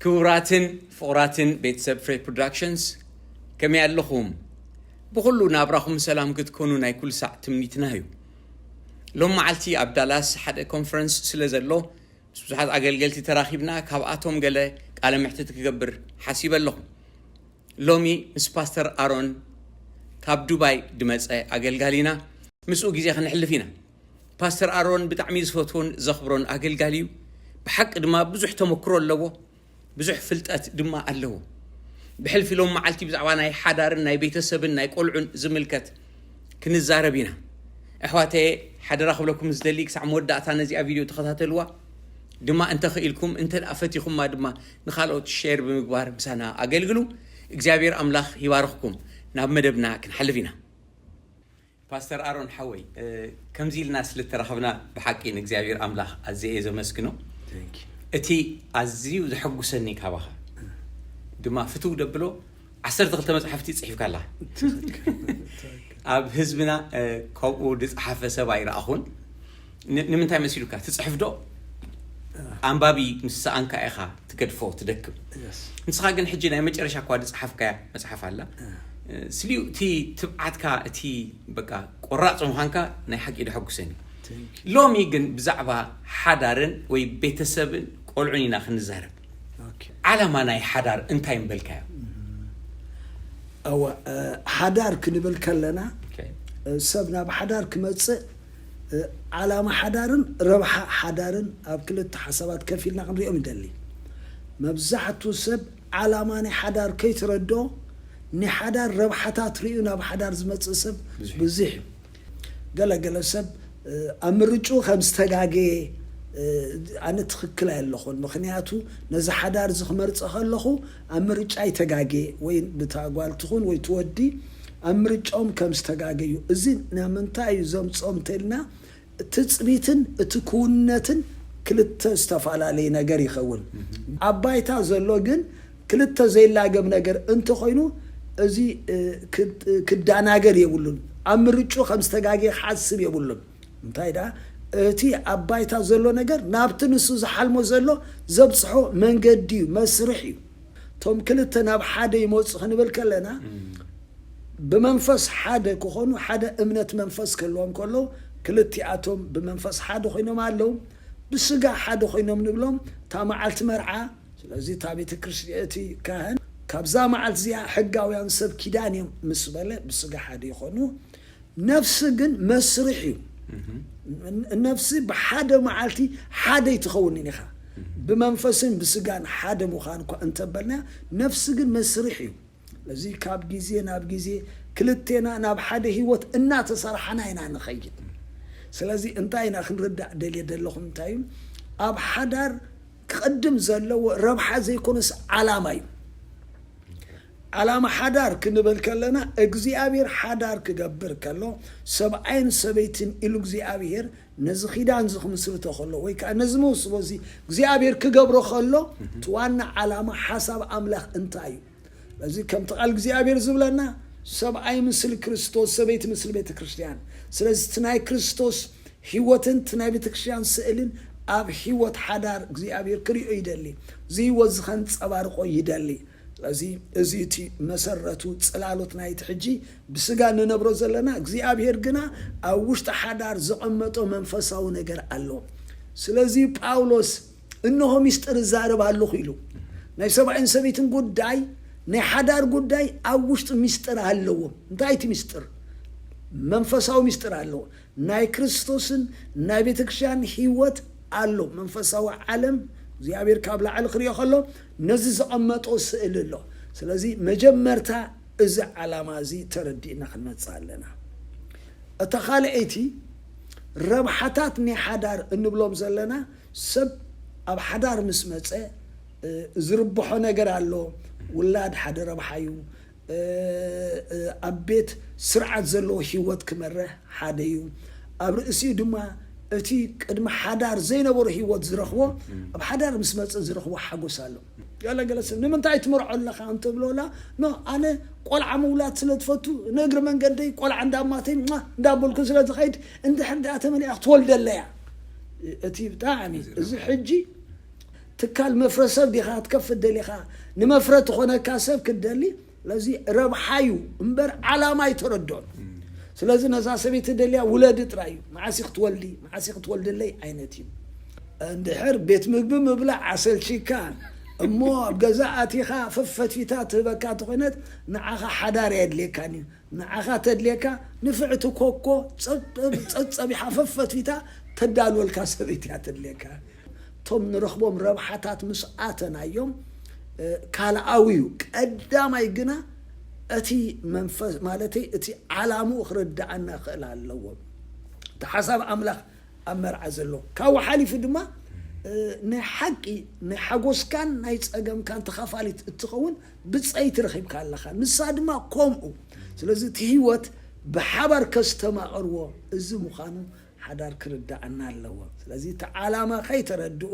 ክቡራትን ፍቑራትን ቤተሰብ ፍሬ ፕሮዳክሽንስ፣ ከመይ ኣለኹም? ብኹሉ ናብራኹም ሰላም ክትኮኑ ናይ ኩሉ ሳዕ ትምኒትና እዩ። ሎም መዓልቲ ኣብ ዳላስ ሓደ ኮንፈረንስ ስለ ዘሎ፣ ምስ ብዙሓት ኣገልገልቲ ተራኺብና፣ ካብኣቶም ገለ ቃለ ምሕትት ክገብር ሓሲበ ኣለኹ። ሎሚ ምስ ፓስተር ኣሮን ካብ ዱባይ ድመጸ ኣገልጋሊና ምስኡ ግዜ ክነሕልፍ ኢና። ፓስተር ኣሮን ብጣዕሚ ዝፈትዎን ዘኽብሮን ኣገልጋሊ እዩ። ብሓቂ ድማ ብዙሕ ተመክሮ ኣለዎ፣ ብዙሕ ፍልጠት ድማ ኣለዎ። ብሕልፊ ሎም መዓልቲ ብዛዕባ ናይ ሓዳርን ናይ ቤተሰብን ናይ ቆልዑን ዝምልከት ክንዛረብ ኢና። ኣሕዋተየ፣ ሓደራ ክብለኩም ዝደሊ፣ ክሳዕ መወዳእታ ነዚኣ ቪድዮ ተኸታተልዋ። ድማ እንተኽኢልኩም፣ እንተ ደኣ ፈቲኹማ ድማ ንኻልኦት ሼር ብምግባር ምሳና ኣገልግሉ። እግዚኣብሔር ኣምላኽ ይባርኽኩም። ናብ መደብና ክንሓልፍ ኢና። ፓስተር ኣሮን ሓወይ፣ ከምዚ ኢልና ስለ ተራኸብና ብሓቂ ንእግዚኣብሔር ኣምላኽ ኣዝየ እየ ዘመስግኖ። እቲ ኣዝዩ ዘሐጉሰኒ ካባኻ ድማ ፍትው ደብሎ፣ ዓሰርተ ክልተ መጽሓፍቲ ጽሒፍካ ኣለኻ። ኣብ ህዝብና ከምኡ ዝጸሓፈ ሰብ ኣይረኣኹን። ንምንታይ መሲሉካ? ትጽሕፍ ዶ? ኣንባቢ ምስ ሰኣንካ ኢኻ ትገድፎ፣ ትደክም። ንስኻ ግን ሕጂ ናይ መጨረሻ እኳ ዝጸሓፍካያ መጽሓፍ ኣላ። ስሊዩ እቲ ትብዓትካ፣ እቲ በቃ ቆራጽ ምዃንካ ናይ ሓቂ ደሐጉሰኒ። ሎሚ ግን ብዛዕባ ሓዳርን ወይ ቤተሰብን ቆልዑን ኢና ክንዛረብ። ዓላማ ናይ ሓዳር እንታይ ምበልካዮ? እወ፣ ሓዳር ክንብል ከለና ሰብ ናብ ሓዳር ክመፅእ፣ ዓላማ ሓዳርን ረብሓ ሓዳርን ኣብ ክልተ ሓሳባት ከፊልና ክንሪኦም ይደሊ። መብዛሕቱ ሰብ ዓላማ ናይ ሓዳር ከይተረድኦ፣ ናይ ሓዳር ረብሓታት ሪኡ ናብ ሓዳር ዝመፅእ ሰብ ብዙሕ እዩ። ገለገለ ሰብ ኣብ ምርጭኡ ከም ዝተጋገየ ኣነ ትኽክል ኣይለኹን። ምኽንያቱ ነዚ ሓዳር እዚ ክመርፀ ከለኹ ኣብ ምርጫ ይተጋገየ ወይ ብታ ጓል ትኹን ወይ ትወዲ ኣብ ምርጫኦም ከም ዝተጋገዩ። እዚ ንምንታይ እዩ ዘምፅኦም እንተልና ትፅቢትን እቲ ክውንነትን ክልተ ዝተፈላለየ ነገር ይኸውን። ኣብ ባይታ ዘሎ ግን ክልተ ዘይላገብ ነገር እንተኾይኑ እዚ ክዳናገር የብሉን። ኣብ ምርጩ ከም ዝተጋገየ ክሓስብ የብሉን። እንታይ ደኣ እቲ ኣብ ባይታ ዘሎ ነገር ናብቲ ንሱ ዝሓልሞ ዘሎ ዘብፅሖ መንገዲ እዩ፣ መስርሕ እዩ። እቶም ክልተ ናብ ሓደ ይመፁ ክንብል ከለና ብመንፈስ ሓደ ክኾኑ፣ ሓደ እምነት መንፈስ ክህልዎም ከሎ ክልቲኣቶም ብመንፈስ ሓደ ኮይኖም ኣለዉ። ብስጋ ሓደ ኮይኖም ንብሎም እታ መዓልቲ መርዓ። ስለዚ እታ ቤተ ክርስቲያን፣ እቲ ካህን ካብዛ መዓልቲ እዚኣ ሕጋውያን ሰብ ኪዳን እዮም ምስ በለ ብስጋ ሓደ ይኾኑ። ነፍሲ ግን መስርሕ እዩ። ነፍሲ ብሓደ መዓልቲ ሓደ ይትኸውንን ኢኻ። ብመንፈስን ብስጋን ሓደ ምዃን እኳ እንተበልና፣ ነፍሲ ግን መስርሕ እዩ። እዚ ካብ ግዜ ናብ ግዜ ክልቴና ናብ ሓደ ህይወት እናተሰራሓና ኢና ንኸይድ። ስለዚ እንታይ ኢና ክንርዳእ ደልየ ዘለኹም እንታይ እዩ? ኣብ ሓዳር ክቕድም ዘለዎ ረብሓ ዘይኮነስ ዓላማ እዩ። ዓላማ ሓዳር ክንብል ከለና እግዚኣብሔር ሓዳር ክገብር ከሎ ሰብኣይን ሰበይትን ኢሉ እግዚኣብሔር ነዚ ኪዳን እዚ ክምስርቶ ከሎ ወይ ከዓ ነዚ መውስቦ እዚ እግዚኣብሔር ክገብሮ ከሎ እቲ ዋና ዓላማ ሓሳብ ኣምላኽ እንታይ እዩ? በዚ ከምቲ ቃል እግዚኣብሔር ዝብለና ሰብኣይ ምስሊ ክርስቶስ፣ ሰበይቲ ምስሊ ቤተ ክርስቲያን። ስለዚ እቲ ናይ ክርስቶስ ህይወትን እቲ ናይ ቤተ ክርስቲያን ስእልን ኣብ ህይወት ሓዳር እግዚኣብሔር ክሪኦ ይደሊ። እዚ ህይወት እዚ ከንጸባርቆ ይደሊ። ስለዚ እዚ እቲ መሰረቱ ጽላሎት ናይቲ ሕጂ ብስጋ እንነብሮ ዘለና እግዚኣብሔር ግና ኣብ ውሽጢ ሓዳር ዘቐመጦ መንፈሳዊ ነገር ኣሎ። ስለዚ ጳውሎስ እንሆ ሚስጥር እዛረብ ኣለኹ ኢሉ ናይ ሰብኣይን ሰበይትን ጉዳይ ናይ ሓዳር ጉዳይ ኣብ ውሽጢ ሚስጥር ኣለዎ። እንታይ እቲ ሚስጥር? መንፈሳዊ ሚስጥር ኣለዎ። ናይ ክርስቶስን ናይ ቤተክርስትያን ህይወት ኣሎ። መንፈሳዊ ዓለም እግዚኣብሔር ካብ ላዕሊ ክሪኦ ከሎ ነዚ ዘቐመጦ ስእሊ ኣሎ። ስለዚ መጀመርታ እዚ ዓላማ እዚ ተረዲእና ክንመፅእ ኣለና። እታ ካልኣይቲ ረብሓታት ናይ ሓዳር እንብሎም ዘለና ሰብ ኣብ ሓዳር ምስ መፀ ዝርብሖ ነገር ኣሎ። ውላድ ሓደ ረብሓ እዩ። ኣብ ቤት ስርዓት ዘለዎ ህይወት ክመርሕ ሓደ እዩ። ኣብ ርእሲኡ ድማ እቲ ቅድሚ ሓዳር ዘይነበሮ ህይወት ዝረኽቦ ኣብ ሓዳር ምስ መፀ ዝረኽቦ ሓጎስ ኣሎ። ገለገለ ሰብ ንምንታይ ትምርዖ ኣለኻ እንተብሎላ፣ ኖ ኣነ ቆልዓ ምውላድ ስለ ትፈቱ ንእግሪ መንገደይ ቆልዓ እንዳማተይ ማ እንዳበልኩ ስለ ዝኸይድ እንድሕር ደኣ ተመሊኣ ክትወልደለያ። እቲ ብጣዕሚ እዚ ሕጂ ትካል መፍረ ሰብ ዲኻ ክትከፍት ደሊኻ? ንመፍረ ትኾነካ ሰብ ክትደሊ? ስለዚ ረብሓ እዩ እምበር ዓላማ ኣይተረድኦን። ስለዚ ነዛ ሰበይቲ ደልያ ውለዲ ጥራይ እዩ። መዓስ ክትወልዲ፣ መዓስ ክትወልድለይ ዓይነት እዩ። እንድሕር ቤት ምግቢ ምብላዕ ኣሰልቺካ እሞ ኣብ ገዛ ኣቲኻ ፈፈትፊታ ትህበካ ተኾይነት፣ ንዓኻ ሓዳር የድልየካን እዩ። ንዓኻ ተድልየካ ንፍዕቲ ኮኮ ጸብጸብ- ጸብጸቢሓ ፈፈትፊታ ተዳልወልካ ሰበይቲ እያ ተድልየካ። እቶም ንረኽቦም ረብሓታት ምስ ኣተናዮም፣ እ፣ ካልኣዊ እዩ። ቀዳማይ ግና እቲ መንፈስ፣ ማለተይ እቲ ዓላምኡ ክርድኣና ክእል ኣለዎ። እቲ ሓሳብ ኣምላኽ ኣብ መርዓ ዘሎ። ካብኡ ሓሊፉ ድማ፣ እ፣ ናይ ሓቂ ናይ ሓጎስካን ናይ ጸገምካን ተኻፋሊት እትኸውን ብጸይቲ ረኺብካ ኣለኻ። ንሳ ድማ ከምኡ። ስለዚ እቲ ህይወት ብሓባር ከስተማቕርዎ እዚ ምዃኑ ሓዳር ክርዳኣና ኣለዎ። ስለዚ እቲ ዓላማ ከይተረድኡ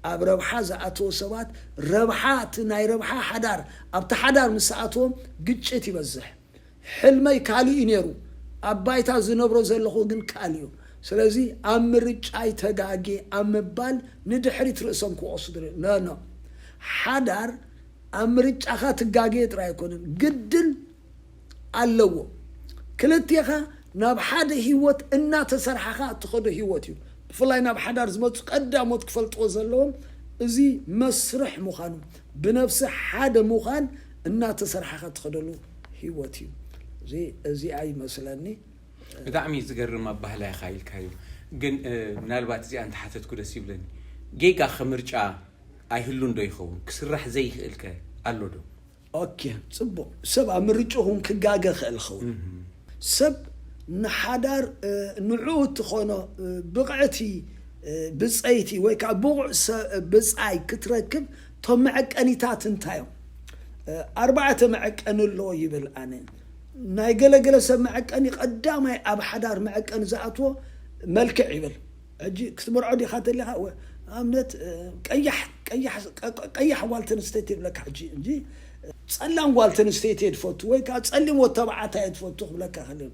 ኣብ ረብሓ ዝኣተዉ ሰባት፣ ረብሓ እቲ ናይ ረብሓ ሓዳር ኣብቲ ሓዳር ምስ ኣተዎም ግጭት ይበዝሕ። ሕልመይ ካልእ እዩ ነይሩ፣ ኣብ ባይታ ዝነብሮ ዘለኹ ግን ካልእ እዩ። ስለዚ ኣብ ምርጫይ ተጋጌ ኣብ ምባል ንድሕሪት ርእሶም ክወስዱ ነ ኖ ሓዳር ኣብ ምርጫኻ ትጋጌ ጥራይ ኣይኮነን፣ ግድን ኣለዎ። ክልቴኻ ናብ ሓደ ህይወት እናተሰርሓኻ እትኸዶ ህይወት እዩ። ብፍላይ ናብ ሓዳር ዝመፁ ቀዳሞት ክፈልጥዎ ዘለዎም እዚ መስርሕ ምዃኑ፣ ብነፍሲ ሓደ ምዃን እናተሰርሓኻ እትኸደሉ ህይወት እዩ። እዚ እዚኣ ይመስለኒ። ብጣዕሚ ዝገርም ኣባህላ ኢኻ ኢልካዮ። ግን እ፣ ምናልባት እዚኣ እንተሓተትኩ ደስ ይብለኒ። ጌጋ ከምርጫ ኣይህሉን ዶ ይኸውን? ክስራሕ ዘይኽእል ከ ኣሎ ዶ? ኦኬ፣ ጽቡቕ። ሰብ ኣብ ምርጭኹም ክጋገ ክእል ኸውን። ሰብ ንሓዳር እ፣ ንዕኡ እትኾኖ እ፣ ብቕዕቲ እ፣ ብጸይቲ ወይ ከዓ ብቑዕ ሰ- ብጻይ ክትረክብ፣ እቶም መዐቀኒታት እንታይ እዮም? እ፣ ኣርባዕተ መዐቀኒ ኣለዎ ይብል። ኣነ ናይ ገለገለ ሰብ መዐቀኒ፣ ቀዳማይ ኣብ ሓዳር መዐቀኒ ዝኣትዎ መልክዕ ይብል። ሕጂ ክትምርዖ ዲኻ ተሊኻ? ወ- ኣብነት እ፣ ቀያሕ ቀያሕ ቀ- ቀ- ቀያሕ ጓል ተንስተይቲ ይብለካ። ሕጂ እንጂ ጸላም ጓል ተንስተይቲ እየ ትፈቱ ወይ ከዓ ጸሊም ወተባዕታይ እየ ትፈቱ ክብለካ ክእል።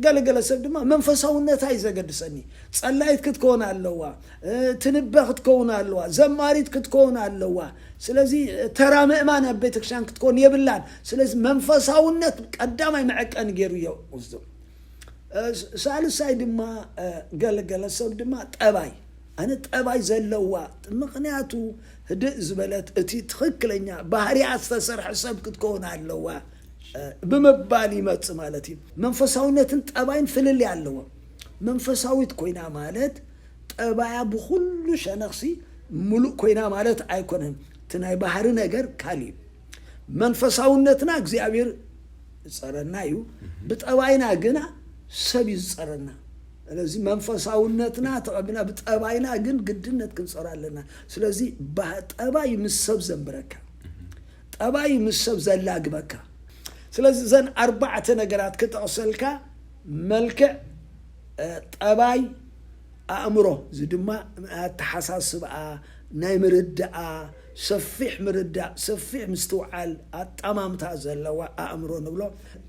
ገለገለ ሰብ ድማ መንፈሳውነታ እዩ ዘገድሰኒ። ጸላይት ክትከውን ኣለዋ፣ እ፣ ትንበ ክትከውን ኣለዋ፣ ዘማሪት ክትከውን ኣለዋ። ስለዚ ተራ ምእማን ኣብ ቤተክርስትያን ክትከውን የብላን። ስለዚ መንፈሳውነት ቀዳማይ መዐቀኒ ገይሩ እዮ ውስዱ። እ፣ ሳልሳይ ድማ እ፣ ገለገለ ሰብ ድማ ጠባይ፣ ኣነ ጠባይ ዘለዋ፣ ምኽንያቱ ህድእ ዝበለት እቲ ትኽክለኛ ባህሪያ ዝተሰርሐ ሰብ ክትከውን ኣለዋ እ፣ ብምባል ይመጽእ ማለት እዩ። መንፈሳውነትን ጠባይን ፍልልይ ኣለዎ። መንፈሳዊት ኮይና ማለት ጠባያ ብኹሉ ሸነኽሲ ምሉእ ኮይና ማለት ኣይኮነን። እቲ ናይ ባህሪ ነገር ካልእ እዩ። መንፈሳውነትና እግዚኣብሔር ይጸረና እዩ፣ ብጠባይና ግና ሰብ እዩ ዝጸረና። ስለዚ መንፈሳውነትና ተቐቢልና ብጠባይና ግን ግድነት ክንጸሮ ኣለና። ስለዚ ባ- ጠባይ ምስ ሰብ ዘንብረካ፣ ጠባይ ምስ ሰብ ዘላግበካ። ስለዚ እዘን ኣርባዕተ ነገራት ክጠቕሰልካ፣ መልክዕ፣ እ፣ ጠባይ፣ ኣእምሮ፣ እዚ ድማ ኣተሓሳስብኣ፣ ናይ ምርዳኣ፣ ሰፊሕ ምርዳእ፣ ሰፊሕ ምስትውዓል፣ ኣጠማምታ ዘለዋ ኣእምሮ ንብሎ።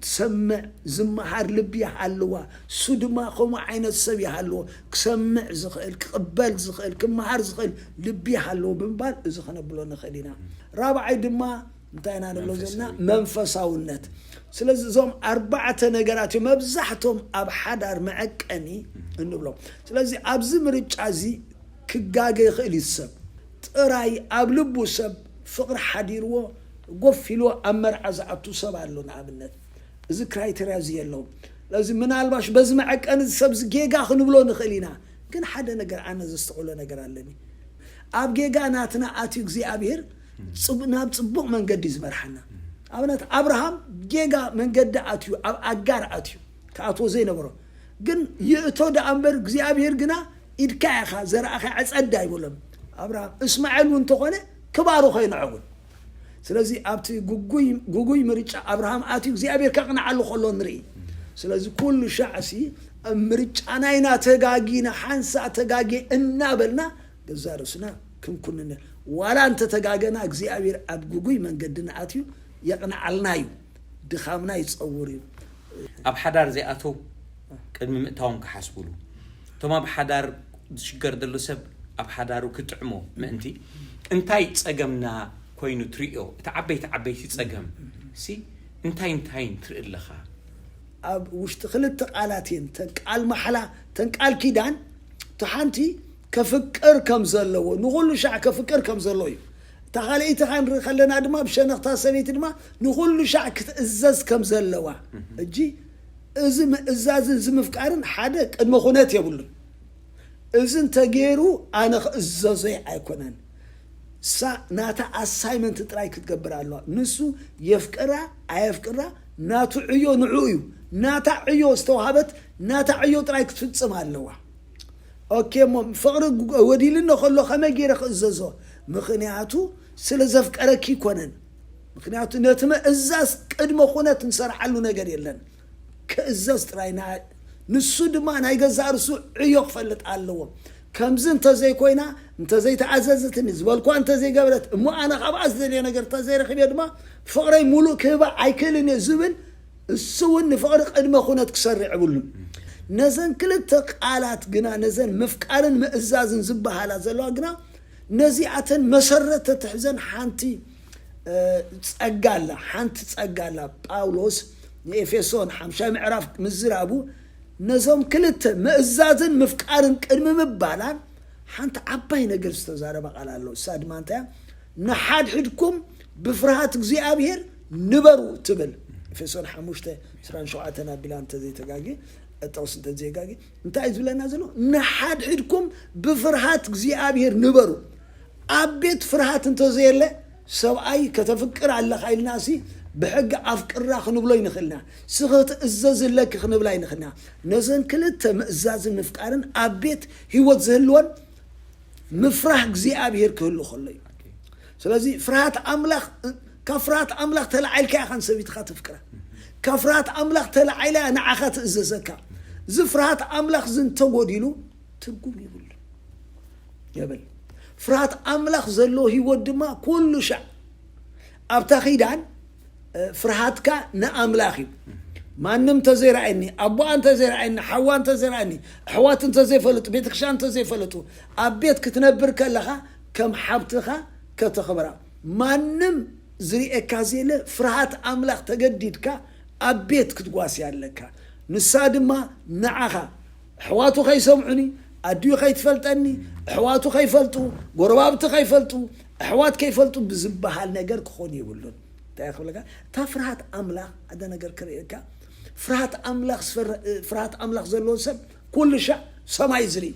ትሰምዕ፣ ዝመሃር ልቢ ይሃልዋ። እሱ ድማ ከምኡ ዓይነት ሰብ ይሃልዎ። ክሰምዕ ዝኽእል፣ ክቕበል ዝኽእል፣ ክመሃር ዝኽእል ልቢ ይሃልዎ ብምባል እዚ ከነብሎ ንኽእል ኢና። ራብዓይ ድማ እንታይ ኢና ንብሎ ዘለና? መንፈሳውነት። ስለዚ እዞም ኣርባዕተ ነገራት እዮም መብዛሕቶም ኣብ ሓዳር መዐቀኒ እንብሎም። ስለዚ ኣብዚ ምርጫ እዚ ክጋገ ይኽእል እዩ ሰብ። ጥራይ ኣብ ልቡ ሰብ ፍቕሪ ሓዲርዎ ጎፍ ኢልዎ ኣብ መርዓ ዝኣቱ ሰብ ኣሎ። ንኣብነት እዚ ክራይተርያ እዚ የለውም። ስለዚ ምናልባሽ በዚ መዐቀኒ እዚ ሰብ እዚ ጌጋ ክንብሎ ንኽእል ኢና። ግን ሓደ ነገር ኣነ ዘስተውዕሎ ነገር ኣለኒ። ኣብ ጌጋ ናትና ኣትዩ እግዚኣብሔር ጽቡ- ናብ ጽቡቕ መንገዲ እዩ ዝመርሓና። ኣብነት ኣብርሃም ጌጋ መንገዲ ኣትዩ ኣብ ኣጋር ኣትዩ ክኣትዎ ዘይነበሮ ግን ይእቶ ደኣ እምበር እግዚኣብሔር ግና ኢድካ ኢኻ ዘርኣኻ ዕጸድ ኣይበሎም። ኣብርሃም እስማኤል እውን እንተኾነ ክባርኾ እዩ ንዐ እውን። ስለዚ ኣብቲ ጉጉይ ጉጉይ ምርጫ ኣብርሃም ኣትዩ እግዚኣብሔር ከቕንዓሉ ከሎ ንርኢ። ስለዚ ኩሉ ሻዕሲ ኣብ ምርጫ ናይና ተጋጊና ሓንሳ ተጋጌ እናበልና ገዛ ርእስና ክንኩንነ ዋላ እንተተጋገና እግዚኣብሔር ኣብ ጉጉይ መንገድና ኣትዩ የቕንዓልና እዩ። ድኻምና ይጸውር እዩ። ኣብ ሓዳር ዘይኣተው ቅድሚ ምእታዎም ክሓስቡሉ። እቶም ኣብ ሓዳር ዝሽገር ዘሎ ሰብ ኣብ ሓዳሩ ክጥዕሞ ምእንቲ እንታይ ጸገምና ኮይኑ ትርእዮ? እቲ ዓበይቲ ዓበይቲ ጸገም ሲ እንታይ እንታይን ትርኢ ኣለኻ? ኣብ ውሽጢ ክልተ ቃላት እየን። ተን ቃል ማሕላ፣ ተን ቃል ኪዳን፣ እቲ ሓንቲ ከፍቅር ከም ዘለዎ፣ ንኹሉ ሻዕ ከፍቅር ከም ዘለዎ እዩ። እታ ካልኣይቲ ካ ንርኢ ከለና ድማ ብሸነኽታ ሰበይቲ ድማ ንኹሉ ሻዕ ክትእዘዝ ከም ዘለዋ። እጂ እዚ ምእዛዝን እዚ ምፍቃርን ሓደ ቅድመ ኩነት የብሉን። እዚ እንተገይሩ ኣነ ክእዘዞይ ኣይኮነን። እሳ ናታ ኣሳይመንት ጥራይ ክትገብር ኣለዋ። ንሱ የፍቅራ ኣየፍቅራ ናቱ ዕዮ ንዕኡ እዩ። ናታ ዕዮ ዝተዋሃበት ናታ ዕዮ ጥራይ ክትፍጽም ኣለዋ። ኦኬ እሞ ፍቕሪ ወዲልኒ ከሎ ከመይ ገይረ ክእዘዞ? ምኽንያቱ ስለ ዘፍቀረኪ ይኮነን። ምኽንያቱ ነቲ ምእዛዝ ቅድመ ኩነት እንሰርዓሉ ነገር የለን። ክእዘዝ ጥራይ። ንሱ ድማ ናይ ገዛእ ርእሱ ዕዮ ክፈልጥ ኣለዎ። ከምዚ እንተዘይኮይና፣ እንተዘይተኣዘዘትኒ፣ ዝበልኳ እንተዘይገበረት፣ እሞ ኣነ ካብኣ ዝደልዮ ነገር እንተዘይረኺበ ድማ ፍቕረይ ሙሉእ ክህባ ኣይክእልን እየ ዝብል እሱ እውን ንፍቕሪ ቅድመ ኩነት ክሰርዕ የብሉን። ነዘን ክልተ ቃላት ግና፣ ነዘን ምፍቃርን ምእዛዝን ዝበሃላ ዘለዋ ግና፣ ነዚኣተን መሰረት ተትሕዘን ሓንቲ ጸጋ ኣላ። ሓንቲ ጸጋ ኣላ። ጳውሎስ ንኤፌሶን ሓምሻይ ምዕራፍ ምዝራቡ ነዞም ክልተ ምእዛዝን ምፍቃርን ቅድሚ ምባላን ሓንቲ ዓባይ ነገር ዝተዛረበ ቃል ኣሎ። እሳ ድማ እንታይ እያ? ንሓድሕድኩም ብፍርሃት እግዚኣብሔር ንበሩ ትብል። ኤፌሶን ሓሙሽተ ዕስራን ሸውዓተን ኣቢላ እንተዘይተጋጊ፣ ጠቕሲ እንተዘይጋጊ፣ እንታይ እዩ ዝብለና ዘሎ? ንሓድሕድኩም ብፍርሃት እግዚኣብሔር ንበሩ። ኣብ ቤት ፍርሃት እንተዘየለ፣ ሰብኣይ ከተፍቅር ኣለኻ ኢልና ሲ ብሕጊ ኣፍቅራ ክንብሎ ይንኽእልና፣ ስኽትእዘዝ ኣለኪ ክንብላ ይንኽእልና። ነዘን ክልተ ምእዛዝን ምፍቃርን ኣብ ቤት ህይወት ዝህልወን ምፍራህ እግዚኣብሔር ክህሉ ከሎ እዩ። ስለዚ ፍርሃት ኣምላኽ፣ ካብ ፍርሃት ኣምላኽ ተላዒልካ ኢኻ ንሰበይትኻ ተፍቅራ። ካብ ፍርሃት ኣምላኽ ተላዒላ እያ ንዓኻ ትእዘዘካ። እዚ ፍርሃት ኣምላኽ እዚ እንተጎዲሉ ትርጉም ይብሉ የብል። ፍርሃት ኣምላኽ ዘለዎ ህይወት ድማ ኩሉ ሻዕ ኣብታ ኺዳን ፍርሃትካ ንኣምላኽ እዩ። ማንም እንተዘይረኣየኒ፣ ኣቦኣ እንተዘይረኣየኒ፣ ሓዋ እንተዘይረኣየኒ፣ ኣሕዋት እንተዘይፈለጡ፣ ቤተክርስትያን እንተዘይፈለጡ፣ ኣብ ቤት ክትነብር ከለኻ ከም ሓብትኻ ከተኽብራ። ማንም ዝርእየካ ዘየለ ፍርሃት ኣምላኽ ተገዲድካ ኣብ ቤት ክትጓሲ ኣለካ። ንሳ ድማ ንዓኻ ኣሕዋቱ ከይሰምዑኒ፣ ኣዲኡ ከይትፈልጠኒ፣ ኣሕዋቱ ከይፈልጡ፣ ጎረባብቲ ከይፈልጡ፣ ኣሕዋት ከይፈልጡ ብዝበሃል ነገር ክኾን የብሉን። እንታይ ክብለካ? እታ ፍርሃት ኣምላኽ ሓደ ነገር ክርእየካ። ፍርሃት ኣምላኽ ዝፈር-፣ ፍርሃት ኣምላኽ ዘለዎ ሰብ ኩሉ ሻዕ ሰማይ ዝርኢ።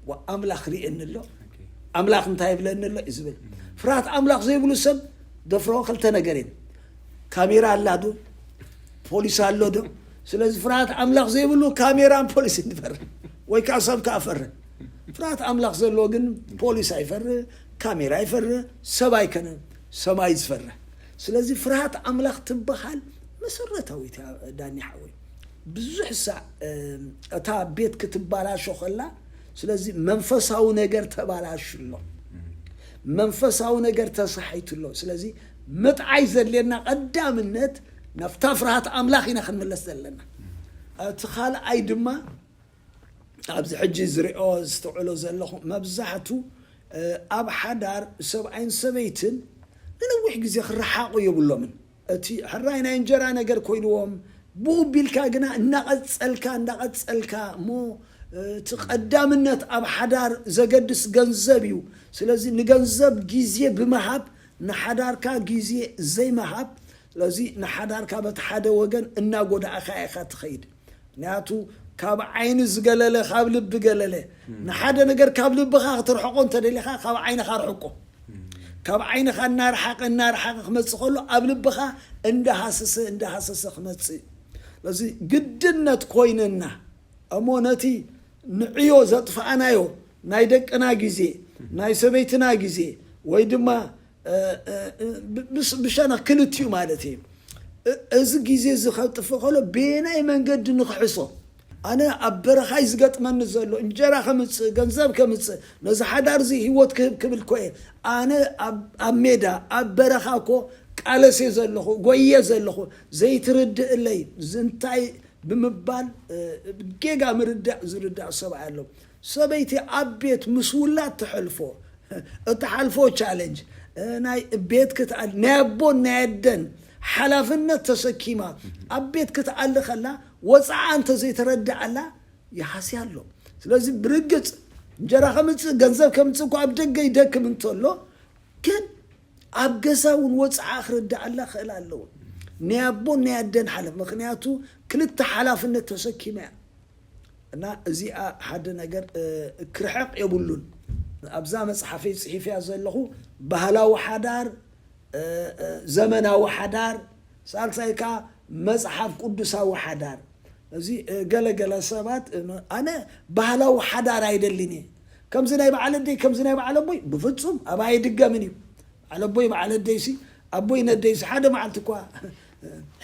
ዋ፣ ኣምላኽ ርእየኒ ኣሎ፣ ኣምላኽ እንታይ ይብለኒ ኣሎ እዩ ዝብል። ፍርሃት ኣምላኽ ዘይብሉ ሰብ ደፍሮ ክልተ ነገር እዩ። ካሜራ ኣላ ዶ? ፖሊስ ኣሎ ዶ? ስለዚ ፍርሃት ኣምላኽ ዘይብሉ ካሜራን ፖሊስ ይፈርህ ወይ ከዓ ሰብ ከዓ ፈርህ። ፍርሃት ኣምላኽ ዘለዎ ግን ፖሊስ ኣይፈርህ፣ ካሜራ ኣይፈርህ፣ ሰብ ኣይከነን፣ ሰማይ ዝፈርህ። ስለዚ ፍርሃት ኣምላኽ ትበሃል መሰረታዊት እያ ዳኒ ሓወይ። ብዙሕ ሳዕ እታ ቤት ክትባላሾ ከላ፣ ስለዚ መንፈሳዊ ነገር ተባላሹ ኣሎ፣ መንፈሳዊ ነገር ተሳሒቱ ኣሎ። ስለዚ ምጥዓይ ዘድልየና ቀዳምነት ናብታ ፍርሃት ኣምላኽ ኢና ክንምለስ ዘለና። እቲ ካልኣይ ድማ ኣብዚ ሕጂ ዝሪኦ ዝስተውዕሎ ዘለኹ መብዛሕቱ ኣብ ሓዳር ሰብኣይን ሰበይትን ንነዊሕ ግዜ ክረሓቑ የብሎምን። እቲ ሕራይ ናይ እንጀራ ነገር ኮይንዎም ብኡ ቢልካ ግና እናቐጸልካ እናቐጸልካ እሞ እቲ ቀዳምነት ኣብ ሓዳር ዘገድስ ገንዘብ እዩ። ስለዚ ንገንዘብ ግዜ ብምሃብ ንሓዳርካ ግዜ ዘይምሃብ፣ ስለዚ ንሓዳርካ በቲ ሓደ ወገን እናጎዳእካ ኢኻ ትኸይድ። ምክንያቱ ካብ ዓይኒ ዝገለለ ካብ ልቢ ገለለ። ንሓደ ነገር ካብ ልብኻ ክትርሕቆ እንተደሊኻ ካብ ዓይንኻ ርሕቆ። ካብ ዓይንኻ እናርሓቐ እናርሓቐ ክመጽእ ከሎ ኣብ ልብኻ እንዳሃሰሰ እንዳሃሰሰ ክመጽእ። ስለዚ ግድነት ኮይነና እሞ ነቲ ንዕዮ ዘጥፋእናዮ ናይ ደቅና ግዜ፣ ናይ ሰበይትና ግዜ ወይ ድማ ብሸነኽ ክልቲኡ ማለት እዩ። እዚ ግዜ እዚ ከጥፍእ ከሎ በየናይ መንገዲ ንክሕሶ? ኣነ ኣብ በረኻይ ዝገጥመኒ ዘሎ እንጀራ ከምፅእ፣ ገንዘብ ከምፅእ፣ ነዚ ሓዳር እዚ ህይወት ክህብ ክብል ኮ እየ። ኣነ ኣብ ሜዳ ኣብ በረኻ ኮ ቃለሴ ዘለኹ፣ ጎየ ዘለኹ፣ ዘይትርድእለይ ዝንታይ ብምባል ጌጋ ምርዳእ ዝርዳእ ሰብኣይ ኣሎ። ሰበይቲ ኣብ ቤት ምስ ውላድ ትሐልፎ እትሓልፎ ቻለንጅ፣ ናይ ቤት ክትኣል ናይ ኣቦን ናይ ኣደን ሓላፍነት ተሰኪማ ኣብ ቤት ክትኣሊ ከላ፣ ወፃዓ እንተዘይተረድኣላ ይሃስያ ኣሎ። ስለዚ ብርግፅ እንጀራ ከምፅእ፣ ገንዘብ ከምፅእ እኳ ኣብ ደገ ይደክም እንተሎ፣ ግን ኣብ ገዛ እውን ወፃዓ ክርድኣላ ክእል ኣለዎ። ናይ ኣቦን ናይ ኣደን ሓለፍ ምክንያቱ ክልተ ሓላፍነት ተሰኪማ እያ። እና እዚኣ ሓደ ነገር ክርሕቕ የብሉን። ኣብዛ መፅሓፈይ ፅሒፍያ ዘለኹ ባህላዊ ሓዳር፣ ዘመናዊ ሓዳር፣ ሳልሳይ ከዓ መፅሓፍ ቅዱሳዊ ሓዳር። እዚ ገለገለ ሰባት ኣነ ባህላዊ ሓዳር ኣይደልን እየ፣ ከምዚ ናይ በዓል ኣደይ ከምዚ ናይ በዓል ኣቦይ ብፍፁም ኣብ ኣይድገምን እዩ። በዓል ኣቦይ በዓል ኣደይሲ ኣቦይ ነደይሲ ሓደ መዓልቲ እኳ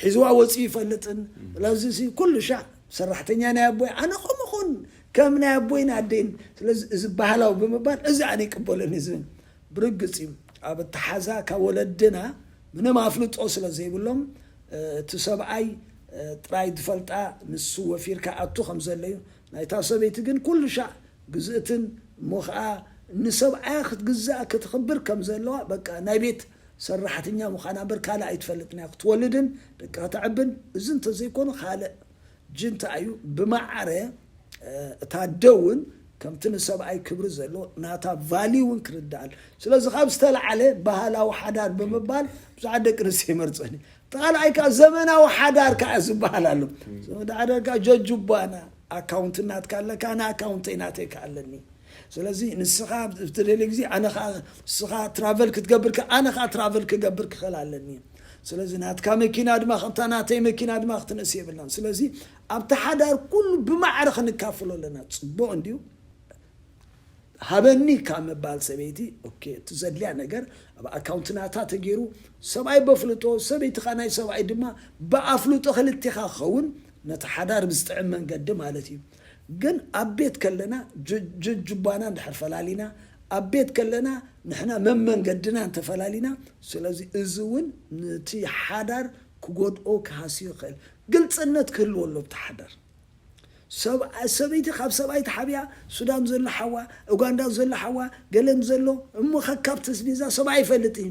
ሒዝዋ ወፂኡ ይፈልጥን። ስለዚ ኩሉ ሻዕ ሰራሕተኛ ናይ ኣቦይ ኣነ ከምኹን ከም ናይ ኣቦይን ኣደይን። ስለዚ እዚ ባህላዊ ብምባል እዚ ኣነ ይቅበለኒ ዝብል ብርግፅ እዩ። ኣብ ኣተሓዛ ካብ ወለድና ምንም ኣፍልጦ ስለ ዘይብሎም እቲ ሰብኣይ ጥራይ ዝፈልጣ ንሱ ወፊርካ ኣቱ ከም ዘለዩ ናይታ ሰበይቲ ግን ኩሉ ሻዕ ግዝእትን እሞ ከዓ ንሰብኣያ ክትግዛእ ክትኽብር ከም ዘለዋ በቃ ናይ ቤት ሰራሕተኛ ምዃና እምበር ካልእ ኣይትፈልጥን እያ። ክትወልድን ደቂ ከተዕብን እዚ እንተዘይኮኑ ካልእ ጅንታ እዩ። ብማዕረ እታ ኣደ እውን ከምቲ ንሰብኣይ ክብሪ ዘሎ ናታ ቫልዩ እውን ክርዳኣል። ስለዚ ካብ ዝተለዓለ ባህላዊ ሓዳር ብምባል ብዙሓት ደቂ ኣንስትዮ ይመርፀኒ። ካልኣይ ከዓ ዘመናዊ ሓዳር ከዓ ዝበሃል ኣሎ። ዘመናዊ ሓዳር ከዓ ጀጁባና ኣካውንት ናትካ ኣለካ፣ ኣነ ኣካውንተይ ናተይ ከዓ ኣለኒ። ስለዚ ንስኻ ብትደሊ ግዜ ኣነ ከዓ ንስኻ ትራቨል ክትገብር ከ ኣነ ከዓ ትራቨል ክገብር ክኽእል ኣለኒ። ስለዚ ናትካ መኪና ድማ ከምታ ናተይ መኪና ድማ ክትንእስ የብልናን። ስለዚ ኣብቲ ሓዳር ኩሉ ብማዕረ ክንካፍሎ ኣለና። ፅቡቅ እንድዩ። ሃበኒ ካብ ምባል ሰበይቲ ኦኬ እቲ ዘድልያ ነገር ኣብ ኣካውንት ናታ ተገይሩ ሰብኣይ በፍልጦ ሰበይቲ ከዓ ናይ ሰብኣይ ድማ ብኣፍልጦ ክልቴኻ ክኸውን ነቲ ሓዳር ብዝጥዕም መንገዲ ማለት እዩ። ግን ኣብ ቤት ከለና ጅጅባና እንድሕር ፈላሊና ኣብ ቤት ከለና ንሕና መመንገድና እንተፈላሊና ስለዚ እዚ እውን ነቲ ሓዳር ክጎድኦ ክሃስዮ ይኽእል። ግልፅነት ክህልዎ ኣሎ ኣብቲ ሓዳር። ሰብኣይ ሰበይቲ ካብ ሰብኣይ ተሓቢኣ ሱዳን ዘሎ ሓዋ ኡጋንዳ ዘሎ ሓዋ ገለን ዘሎ እሞ ከካብ ተስቢዛ ሰብኣይ ይፈልጥ እዩ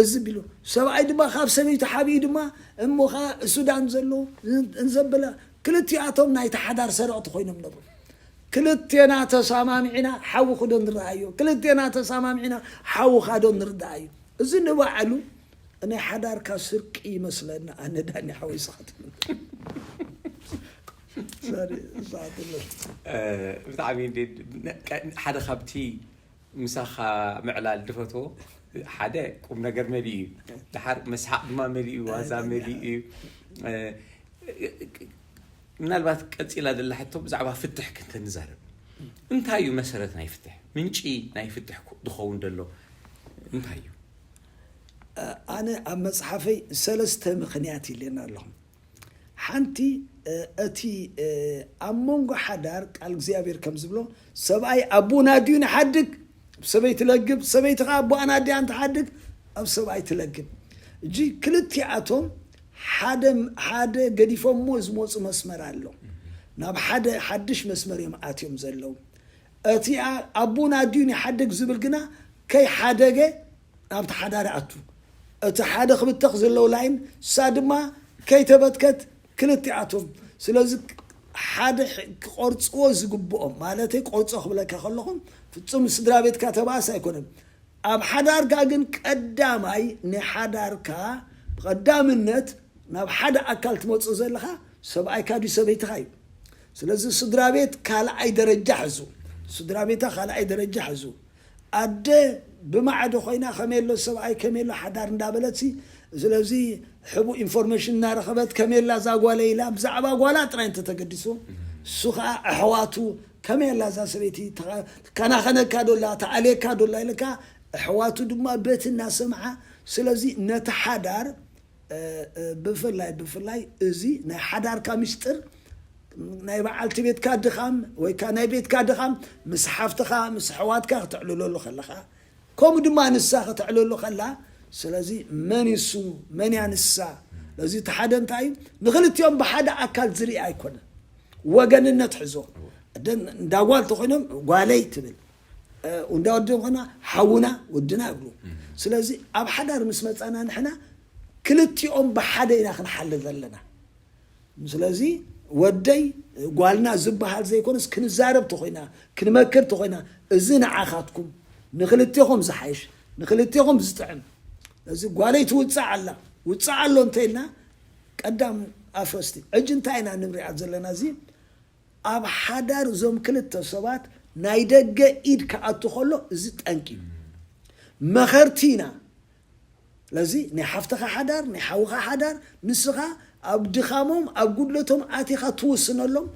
እዚ ቢሉ ሰብኣይ ድማ ካብ ሰበይቲ ሓቢኡ ድማ እሞ ኸዓ ሱዳን ዘሎ እንዘበለ ክልቲኣቶም ናይቲ ሓዳር ሰረቕቲ ኮይኖም ነብሩ። ክልቴና ተሳማሚዕና ሓዊ ክዶ ንረኣዮ ክልቴና ተሳማሚዕና ሓዊ ካዶ ንርዳኣዮ። እዚ ንባዕሉ ናይ ሓዳርካ ስርቂ ይመስለና። ኣነ ዳኒ ሓወይ ስኻት ብጣዕሚ ሓደ ካብቲ ምሳኻ ምዕላል ድፈትዎ ሓደ ቁም ነገር መሊኡ እዩ። ድሓር መስሓቅ ድማ መሊኡ ዋዛ መሊኡ እዩ። ምናልባት ቀፂላ ዘላ ሕቶ ብዛዕባ ፍትሕ ክንተንዛረብ እንታይ እዩ መሰረት ናይ ፍትሕ ምንጪ ናይ ፍትሕ ዝኸውን ዘሎ እንታይ እዩ? ኣነ ኣብ መፅሓፈይ ሰለስተ ምኽንያት ኢለና ኣለኹ። ሓንቲ እቲ ኣብ መንጎ ሓዳር ቃል እግዚኣብሔር ከም ዝብሎ ሰብኣይ ኣቦኡ ናዲኡ ንሓድግ ሰበይቲ ለግብ ሰበይቲ ከዓ ኣቦኣ ናዲያ እንትሓድግ ኣብ ሰብኣይ ትለግብ እጂ ክልቲኣቶም ሓደ ሓደ ገዲፎሞ ዝመፁ መስመር ኣሎ። ናብ ሓደ ሓድሽ መስመር እዮም ኣትዮም ዘለዉ። እቲ ኣቦኡ ናዲኡ ንሓድግ ዝብል ግና ከይሓደገ ናብቲ ሓዳር ይኣቱ። እቲ ሓደ ክብተኽ ዘለዎ ላይን እሳ ድማ ከይተበትከት ክልቲኣቶም ስለዚ ሓደ ክቆርፅዎ ዝግብኦም ማለተይ ቆርፆ ክብለካ ከለኹም ፍፁም ስድራ ቤትካ ተባእስ ኣይኮነን። ኣብ ሓዳርካ ግን ቀዳማይ ንሓዳርካ ብቐዳምነት ናብ ሓደ ኣካል ትመፅእ ዘለኻ ሰብኣይካ ድዩ ሰበይትኻ እዩ። ስለዚ ስድራ ቤት ካልኣይ ደረጃ ሕዙ ስድራ ቤታ ካልኣይ ደረጃ ሕዙ ኣደ ብማዕዶ ኮይና ከመይ ኣሎ ሰብኣይ ከመይ ኣሎ ሓዳር እንዳበለት ስለዚ ሕቡእ ኢንፎርሜሽን እናረኸበት ከመይ ኣላ እዛ ጓለ ኢላ ብዛዕባ ጓላ ጥራይ እንተተገዲሱ እሱ ከዓ ኣሕዋቱ ከመይ ኣላ እዛ ሰበይቲ ትከናኸነካ ዶላ ተኣልየካ ዶላ ኢልካ ኣሕዋቱ ድማ በቲ እናሰምዓ ስለዚ ነቲ ሓዳር ብፍላይ ብፍላይ እዚ ናይ ሓዳርካ ሚስጥር ናይ በዓልቲ ቤትካ ድኻም ወይ ከዓ ናይ ቤትካ ድኻም ምስ ሓፍትኻ ምስ ኣሕዋትካ ክተዕልለሉ ከለኻ ከምኡ ድማ ንሳ ክተዕልሉ ከላ ስለዚ መን ይሱ መን እያ ንሳ ነዚ እቲ ሓደ እንታይ እዩ ንክልቲኦም ብሓደ ኣካል ዝርኢ ኣይኮነን ወገንነት ሕዞ ደን እንዳ ጓል ተኾይኖም ጓለይ ትብል፣ እንዳ ወዲ ኾና ሓውና ወድና ይብሉ። ስለዚ ኣብ ሓዳር ምስ መጻና ንሕና ክልቲኦም ብሓደ ኢና ክንሓልፍ ዘለና። ስለዚ ወደይ ጓልና ዝበሃል ዘይኮነስ ክንዛረብ ተኾይና፣ ክንመክር ተኾይና፣ እዚ ንዓኻትኩም ንክልቴኹም ዝሓይሽ፣ ንክልቴኹም ዝጥዕም። እዚ ጓለይ ትውፃዕ ኣላ፣ ውፃዕ ኣሎ እንተኢልና ቀዳም ኣፍረስቲ። ሕጂ እንታይ ኢና ንብሪኣ ዘለና? እዚ ኣብ ሓዳር እዞም ክልተ ሰባት ናይ ደገ ኢድ ክኣቱ ከሎ እዚ ጠንቂ እዩ። መኸርቲ ኢና። ስለዚ ናይ ሓፍትኻ ሓዳር፣ ናይ ሓውኻ ሓዳር፣ ንስኻ ኣብ ድኻሞም ኣብ ጉድለቶም ኣቲኻ ትውስነሎም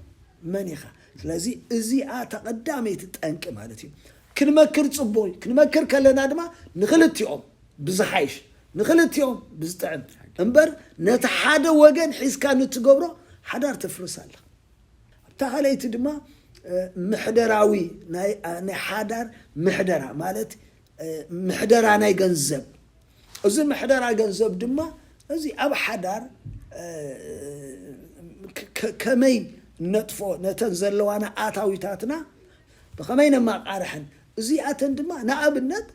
መን ኢኻ? ስለዚ እዚኣ ተቐዳመይቲ ጠንቂ ማለት እዩ። ክንመክር ጽቡቕ እዩ። ክንመክር ከለና ድማ ንኽልቲኦም ብዝሓይሽ፣ ንኽልቲኦም ብዝጥዕም እምበር ነቲ ሓደ ወገን ሒዝካ ንትገብሮ ሓዳር ተፍርስ ኣለኻ። ኣብታ ካልኣይቲ ድማ ምሕደራዊ ናይ ሓዳር ምሕደራ ማለት ምሕደራ ናይ ገንዘብ። እዚ ምሕደራ ገንዘብ ድማ እዚ ኣብ ሓዳር ከመይ ነጥፎ፣ ነተን ዘለዋና ኣታዊታትና ብኸመይ ነማቃርሐን፣ እዚኣተን ድማ ንኣብነት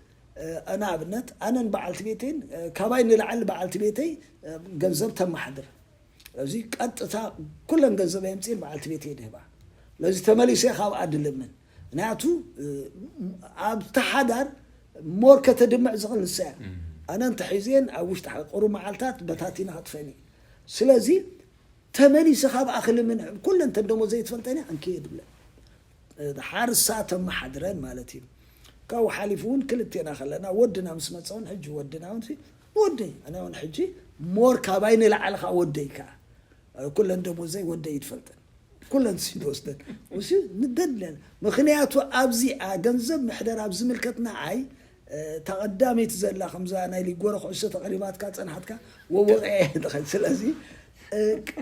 ንኣብነት ኣነን በዓልቲ ቤተይን ካባይ ንላዕሊ በዓልቲ ቤተይ ገንዘብ ተማሓድር። እዚ ቀጥታ ኩለን ገንዘብ የምፅእ በዓልቲ ቤተይ ድህባ። ስለዚ ተመሊሰ ካብኣ ድልምን። ምክንያቱ ኣብቲ ሓዳር ሞር ከተድምዕ ዝኽእል ንሳ እያ። ኣነ እንተሒዝየን ኣብ ውሽጢ ቁሩብ መዓልታት በታቲና ከጥፈኒ። ስለዚ ተመሊሰ ካብኣ ክልምን ኩለን ተን ደሞ ዘይትፈልጠን እያ እንክየ ድብለን። ሓርሳ ተመሓድረን ማለት እዩ። ካብኡ ሓሊፉ እውን ክልቴና ከለና ወድና ምስ መፀ እውን ሕጂ ወድና እውን ወደይ ኣነ እውን ሕጂ ሞር ካባይ ንላዕሊ ከዓ ወደይ ከዓ ኩለን ደሞዘይ ወደይ ይትፈልጠን ኩለን ሲዶ ወስደን እሱ ንደለን። ምክንያቱ ኣብዚኣ ገንዘብ ምሕደር ኣብ ዝምልከት ንዓይ ተቐዳመይቲ ዘላ ከምዛ ናይ ሊጎረ ኩዕሶ ተቐሪባትካ ጸንሓትካ ወወቐ ትኸል። ስለዚ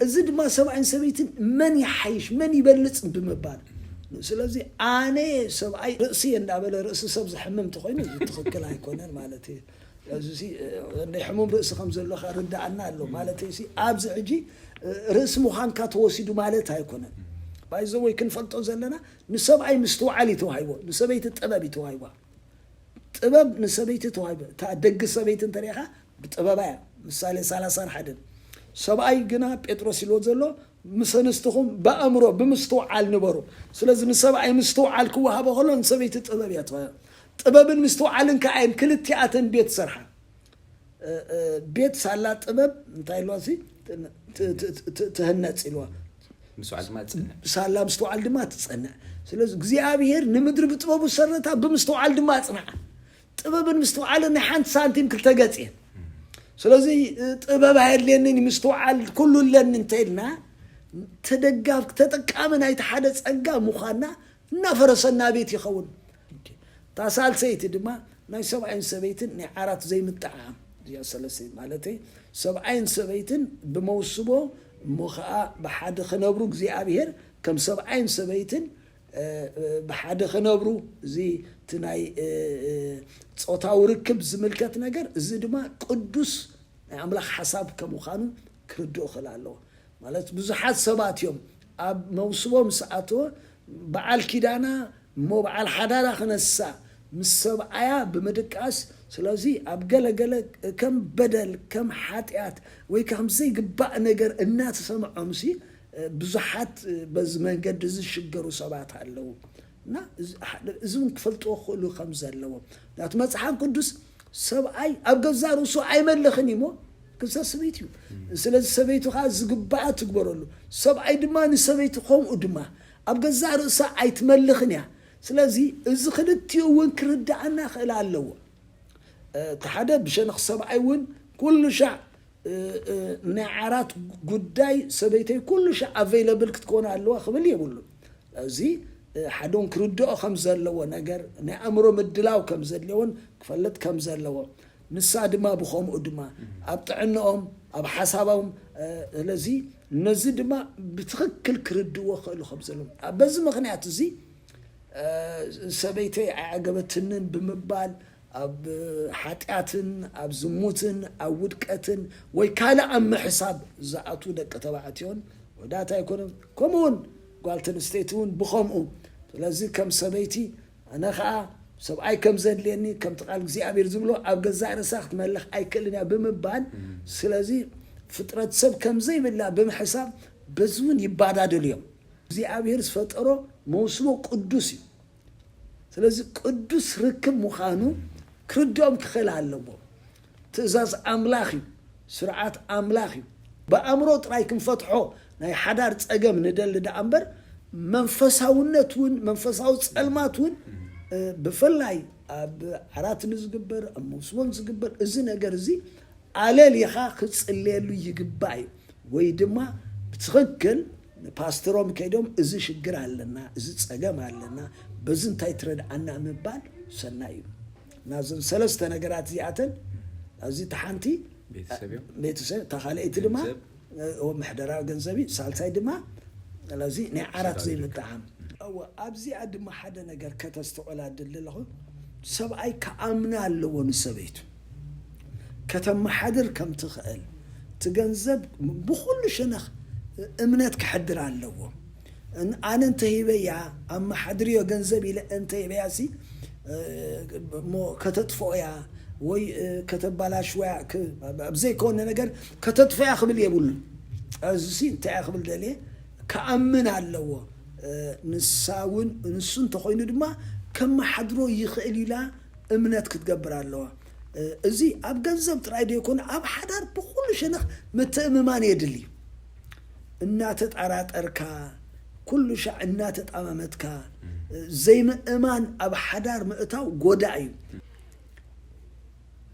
እዚ ድማ ሰብኣይን ሰበይትን መን ይሓይሽ መን ይበልጽ ብምባል። ስለዚ ኣነ ሰብኣይ ርእሲ እንዳበለ ርእሲ ሰብ ዝሕምም እንተኾይኑ እዚ ትኽክል ኣይኮነን ማለት እዩ። እዚ ናይ ሕሙም ርእሲ ከም ዘለካ ርዳኣና ኣሎ ማለት እዩ። ኣብዚ ሕጂ ርእሲ ምዃንካ ተወሲዱ ማለት ኣይኮነን። ባይዘወይ ክንፈልጦ ዘለና ንሰብኣይ ምስትውዓል እዩ ተዋሂቦ፣ ንሰበይቲ ጥበብ እዩ ተዋሂባ። ጥበብ ንሰበይቲ ተዋሂበ። እታ ደግ ሰበይቲ እንተሪኢኻ ብጥበባ እያ። ምሳሌ ሰላሳን ሓደን። ሰብኣይ ግና ጴጥሮስ ኢልዎ ዘሎ ምስ ኣንስትኹም ብኣእምሮ ብምስትውዓል ንበሩ። ስለዚ ንሰብኣይ ምስትውዓል ክወሃቦ ከሎ ንሰበይቲ ጥበብ እያ ትወሃብ። ጥበብን ምስትውዓልን ከዓ እየን ክልቲኣተን ቤት ሰርሓ። ቤት ሳላ ጥበብ እንታይ ኢልዋ ሲ ትህነፅ ኢልዋ። ምስትውዓል ድማ ትፅንዕ። ሳላ ምስትውዓል ድማ ትፀንዕ። ስለዚ እግዚኣብሔር ንምድሪ ብጥበቡ ሰረታ ብምስትውዓል ድማ ኣፅንዓ። ጥበብን ምስትውዓልን ናይ ሓንቲ ሳንቲም ክልተ ገፅ እየን። ስለዚ ጥበብ ኣየድልየንን ምስትውዓል ኩሉ ኣለኒ እንተኢልና ተደጋፍ ተጠቃሚ ናይቲ ሓደ ፀጋ ምዃንና እናፈረሰና ቤት ይኸውን። እታ ሳልሰይቲ ድማ ናይ ሰብኣይን ሰበይትን ናይ ዓራት ዘይምጥዓም እዚኣ ሰለስተይቲ ማለተይ ሰብኣይን ሰበይትን ብመውስቦ እሞ ከዓ ብሓደ ክነብሩ እግዚኣብሔር ከም ሰብኣይን ሰበይትን ብሓደ ክነብሩ እዚ እቲ ናይ ጾታዊ ርክብ ዝምልከት ነገር እዚ ድማ ቅዱስ ናይ ኣምላኽ ሓሳብ ከም ምዃኑ ክርድኡ ክእል ኣለዎ። ማለት ብዙሓት ሰባት እዮም ኣብ መውስቦ ምስ ኣተወ በዓል ኪዳና እሞ በዓል ሓዳራ ክነሳ ምስ ሰብኣያ ብምድቃስ ስለዚ ኣብ ገለገለ ከም በደል ከም ሓጢኣት ወይ ከም ዘይግባእ ነገር እናተሰምዖም ሲ ብዙሓት በዚ መንገዲ ዝሽገሩ ሰባት ኣለዉ እና እዚ እውን ክፈልጥዎ ክኽእሉ ከም ዘለዎም ናቱ መፅሓፍ ቅዱስ ሰብኣይ ኣብ ገዛ ርእሱ ኣይመልኽን እዩሞ ክልተ ሰበይቲ እዩ። ስለዚ ሰበይቱ ከዓ ዝግባኣ ትግበረሉ። ሰብኣይ ድማ ንሰበይቲ ከምኡ ድማ ኣብ ገዛ ርእሳ ኣይትመልኽን እያ። ስለዚ እዚ ክልቲኡ እውን ክርዳኣና ክእል ኣለዎ። እቲ ሓደ ብሸነኽ ሰብኣይ እውን ኩሉ ሻዕ ናይ ዓራት ጉዳይ ሰበይተይ ኩሉ ሻዕ ኣቬይለብል ክትኮን ኣለዋ ክብል የብሉን። እዚ ሓደውን ክርድኦ ከም ዘለዎ ነገር ናይ ኣእምሮ ምድላው ከም ዘድልዮን ክፈልጥ ከም ዘለዎ ንሳ ድማ ብኸምኡ ድማ ኣብ ጥዕንኦም ኣብ ሓሳቦም ስለዚ ነዚ ድማ ብትኽክል ክርድዎ ክእሉ ከም ዘለዎም በዚ ምኽንያት እዚ ሰበይተይ ኣይዓገበትንን ብምባል ኣብ ሓጢኣትን ኣብ ዝሙትን ኣብ ውድቀትን ወይ ካልእ ኣብ ምሕሳብ ዝኣትዉ ደቂ ተባዕትዮን ውዳት ኣይኮነን። ከምኡውን ጓል ተንስተይቲ እውን ብኸምኡ። ስለዚ ከም ሰበይቲ ኣነ ኸዓ ሰብኣይ ከም ዘድልየኒ፣ ከምቲ ቃል እግዚኣብሔር ዝብሎ፣ ኣብ ገዛእ ርእሳ ክትመልኽ ኣይክእልን እያ ብምባል፣ ስለዚ ፍጥረት ሰብ ከም ዘይብላ ብምሕሳብ በዚ እውን ይባዳደሉ እዮም። እግዚኣብሔር ዝፈጠሮ መውስቦ ቅዱስ እዩ። ስለዚ ቅዱስ ርክብ ምዃኑ ክርድኦም ክኽእል ኣለዎ። ትእዛዝ ኣምላኽ እዩ፣ ስርዓት ኣምላኽ እዩ። ብኣእምሮ ጥራይ ክንፈትሖ ናይ ሓዳር ጸገም ንደሊ ደኣ እምበር፣ መንፈሳውነት እውን፣ መንፈሳዊ ጸልማት እውን፣ እ፣ ብፍላይ ኣብ ዓራት ንዝግበር፣ ኣብ መውስቦን ዝግበር እዚ ነገር እዚ ኣለሊኻ ክጽለየሉ ይግባእ እዩ። ወይ ድማ ብትኽክል ንፓስተሮም ከይዶም፣ "እዚ ሽግር ኣለና፣ እዚ ጸገም ኣለና፣ በዚ እንታይ ትረድኣና?" ምባል ሰናይ እዩ። ናዘን ሰለስተ ነገራት እዚኣተን፣ እዚ እቲ ሓንቲ ቤተሰብ እዮም። ቤተሰብ፣ እታ ካልኣይቲ ድማ፣ ገንዘብ። እ፣ ምሕደራ ገንዘብ እዩ፣ ሳልሳይ ድማ፣ ስለዚ ናይ ዓራት ስድራ ዘይምጥዓም። እወ፣ ኣብዚኣ ድማ ሓደ ነገር ከተስተውዕላ ድሊ ኣለኹ። ሰብኣይ ክኣምና ኣለዎ ንሰበይቱ። ከተመሓድር ከም ትኽእል፣ እቲ ገንዘብ ብኹሉ ሸነኽ እምነት ክሕድር ኣለዎ። እን-፣ ኣነ እንተሂበያ፣ ኣመሓድርዮ ገንዘብ ኢለ እንተሂበያ ሲ፣ እ፣ እሞ ከተጥፍኦያ ወይ፣ እ፣ ከተባላሽወያ፣ ክ-፣ ኣብ ዘይኮነ ነገር ከተጥፍኦያ ክብል የብሉን። እዚ ሲ እንታይ እያ ክብል ደልየ፣ ክኣምን ኣለዎ። እ፣ ንሳ እውን፣ ንሱ እንተኾይኑ ድማ ከመሓድሮ ይኽእል ኢላ እምነት ክትገብር ኣለዋ። እ፣ እዚ ኣብ ገንዘብ ጥራይ ደይኮነ፣ ኣብ ሓዳር ብኹሉ ሸነኽ ምትእምማን የድሊ። እናተጠራጠርካ፣ ኩሉ ሻዕ እናተጣማመትካ፣ እ፣ ዘይምእማን ኣብ ሓዳር ምእታው ጎዳእ እዩ።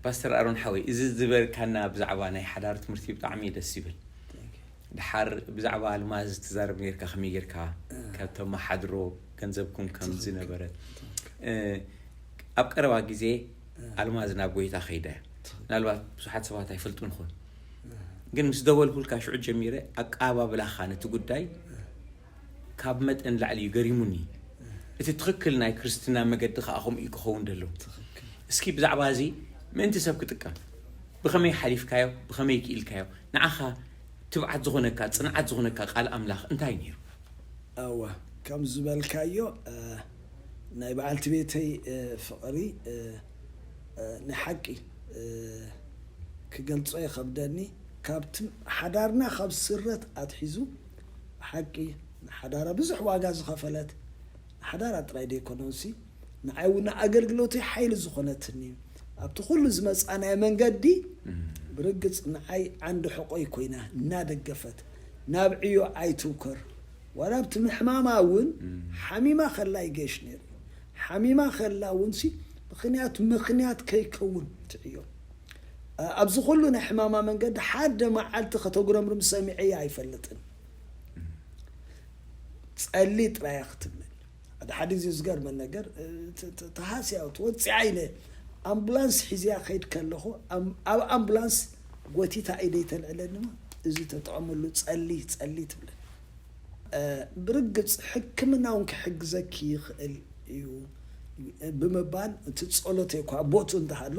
ፓስተር ኣሮን ሓወይ፣ እዚ ዝበልካና ብዛዕባ ናይ ሓዳር ትምህርቲ ብጣዕሚ እዩ ደስ ይብል። ድሓር ብዛዕባ ኣልማዝ ትዛረብ ኔርካ፣ ከመይ ጌርካ እ። ካብ ተመሓድሮ ገንዘብኩም ከም ትኽክል። ዝነበረ። ትኽክል። እ፣ ኣብ ቀረባ ግዜ እ። ኣልማዝ ናብ ጎይታ ከይዳ እያ። ትኽክል። ምናልባት ብዙሓት ሰባት ኣይፈልጡን ይኾኑ። እ። ግን ምስ ደወልኩልካ ሽዑ ጀሚረ ኣቀባብላኻ ነቲ ጉዳይ እ። ካብ መጠን ላዕሊ እዩ ገሪሙኒ። እ። እቲ ትኽክል ናይ ክርስትና መገዲ ከኣ ከምኡ እዩ ክኸውን ደሎ። ትኽክል። እስኪ ብዛዕባ እዚ ምእንቲ ሰብ ክጥቀም ብኸመይ ሓሊፍካዮ፣ ብኸመይ ክኢልካዮ? ንዓኻ ትብዓት ዝኾነካ፣ ጽንዓት ዝኾነካ ቃል ኣምላኽ እንታይ ነይሩ? እወ፣ ከም ዝበልካዮ፣ እ፣ ናይ በዓልቲ ቤተይ፣ እ፣ ፍቕሪ፣ እ፣ እ፣ ናይ ሓቂ፣ እ፣ ክገልጾ ይኸብደኒ። ካብቲ ሓዳርና ካብ ስረት ኣትሒዙ፣ ብሓቂ ንሓዳራ ብዙሕ ዋጋ ዝኸፈለት፣ ንሓዳራ ጥራይ ደይኮነሲ፣ ንዓይ እውን ንኣገልግሎተይ ሓይሊ ዝኾነትኒ፣ ኣብቲ ኩሉ ዝመጻናዮ መንገዲ፣ እም። ብርግጽ ንዓይ ዓንዲ ሕቖይ ኮይና እናደገፈት፣ ናብ ዕዮ ኣይትውከር፣ ዋላ ኣብቲ ምሕማማ እውን እም። ሓሚማ ከላ ይገሽ ነይሩ። ሓሚማ ከላ እውን ሲ ምኽንያት፣ ምኽንያት ከይከውን ትዕዮ። ኣ-፣ ኣብዚ ኩሉ ናይ ሕማማ መንገዲ ሓደ መዓልቲ ከተጉረምርም ሰሚዐያ ኣይፈልጥን። ጸሊ ጥራይ እያ ክትብል። ሓደ ሓደ ግዜ ዝገርመን ነገር፣ እ፣ ተ-፣ ተ-፣ ተሃስያ ትወጽዓ ኢለ ኣምቡላንስ ሒዝያ ከይድ ከለኹ፣ ኣም-፣ ኣብ ኣምቡላንስ ጎቲታ ኢደይ ተልዕለኒ እሞ፣ እዚ ተጠቐመሉ፣ ጸሊ፣ ጸሊ ትብለኒ። እ፣ ብርግጽ ሕክምና እውን ክሕግዘኪ ይኽእል እዩ ብምባል፣ እቲ ጸሎተይ እኳ ቦትኡ እንተሃሎ፣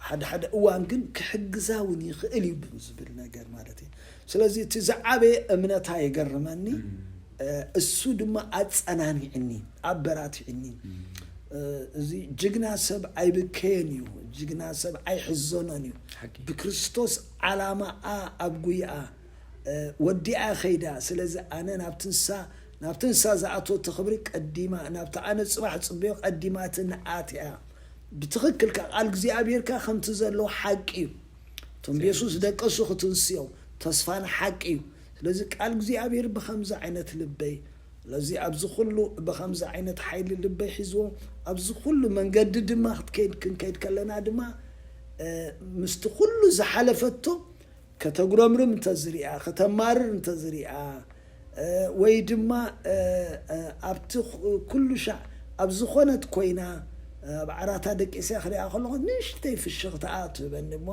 ሓደ ሓደ እዋን ግን ክሕግዛ እውን ይኽእል እዩ ብዝብል ነገር ማለት እዩ። ስለዚ እቲ ዝዓበየ እምነታ የገርመኒ። እም። እ፣ እሱ ድማ ኣጸናኒዕኒ፣ ኣበራቲዕኒ። እም። እ፣ እዚ ጅግና ሰብ ኣይብከየን እዩ፣ ጅግና ሰብ ኣይሕዘኖን እዩ። ሓቂ። ብክርስቶስ ዓላማኣ ኣብ ጉያኣ፣ እ፣ ወዲኣ ከይዳ። ስለዚ ኣነ ናብቲ ንሳ፣ ናብቲ ንሳ ዝኣተወቶ ክብሪ ቀዲማ፣ ናብቲ ኣነ ጽባሕ ጽበዮ ቀዲማትኒ ኣትያ። ብትኽክል ከኣ ቃል እግዚኣብሔር ከኣ ከምቲ ዘሎ ሓቂ እዩ። እቶም ብየሱስ ደቀሱ ክትንስዮም ተስፋና ሓቂ እዩ። ስለዚ ቃል እግዚኣብሔር ብኸምዚ ዓይነት ልበይ፣ ስለዚ ኣብዚ ኩሉ ብኸምዚ ዓይነት ሓይሊ ልበይ ሒዝዎ፣ ኣብዚ ኩሉ መንገዲ ድማ ክትከይድ፣ ክንከይድ ከለና ድማ፣ እ፣ ምስቲ ኩሉ ዝሓለፈቶ ከተጉረምርም እንተዝሪኣ፣ ከተማርር እንተዝሪኣ፣ እ፣ ወይ ድማ፣ እ፣ እ፣ ኣብቲ ኩ-፣ ኩሉ ሻዕ ኣብ ዝኾነት ኮይና፣ እ፣ ኣብ ዓራታ ደቂሰ ክሪኣ ከለኹ ንእሽተይ ፍሽኽታኣ ትህበኒ እሞ፣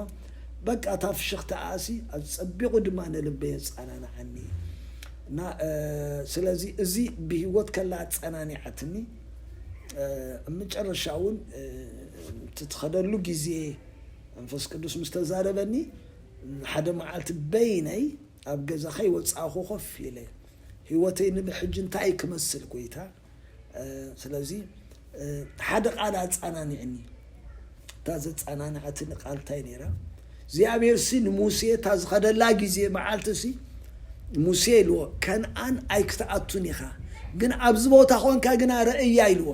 በቃ እታ ፍሽኽታኣሲ ኣጸቢቑ ድማ ንልበይ የጸናንዓኒ። እና፣ እ፣ ስለዚ እዚ ብህይወት ከላ ኣጸናኒዓትኒ። እ፣ ኣብ መጨረሻ እውን፣ እ፣ እቲ ትኸደሉ ግዜ መንፈስ ቅዱስ ምስ ተዛረበኒ፣ ሓደ መዓልቲ በይነይ ኣብ ገዛ ከይወጻእኹ ኮፍ ኢለ፣ ህይወተይ ንብሕጂ እንታይ ክመስል ጎይታ? ስለዚ ሓደ ቃል ኣጻናኒዕኒ። እታ ዘጻናንዓትኒ ቃል እንታይ ነይራ? እግዚኣብሔር ሲ ንሙሴ እታ ዝኸደላ ግዜ መዓልቲ ሲ ሙሴ ኢልዎ፣ ከነኣን ኣይክትኣቱን ኢኻ፣ ግን ኣብዚ ቦታ ኾንካ ግና ረእያ ኢልዎ።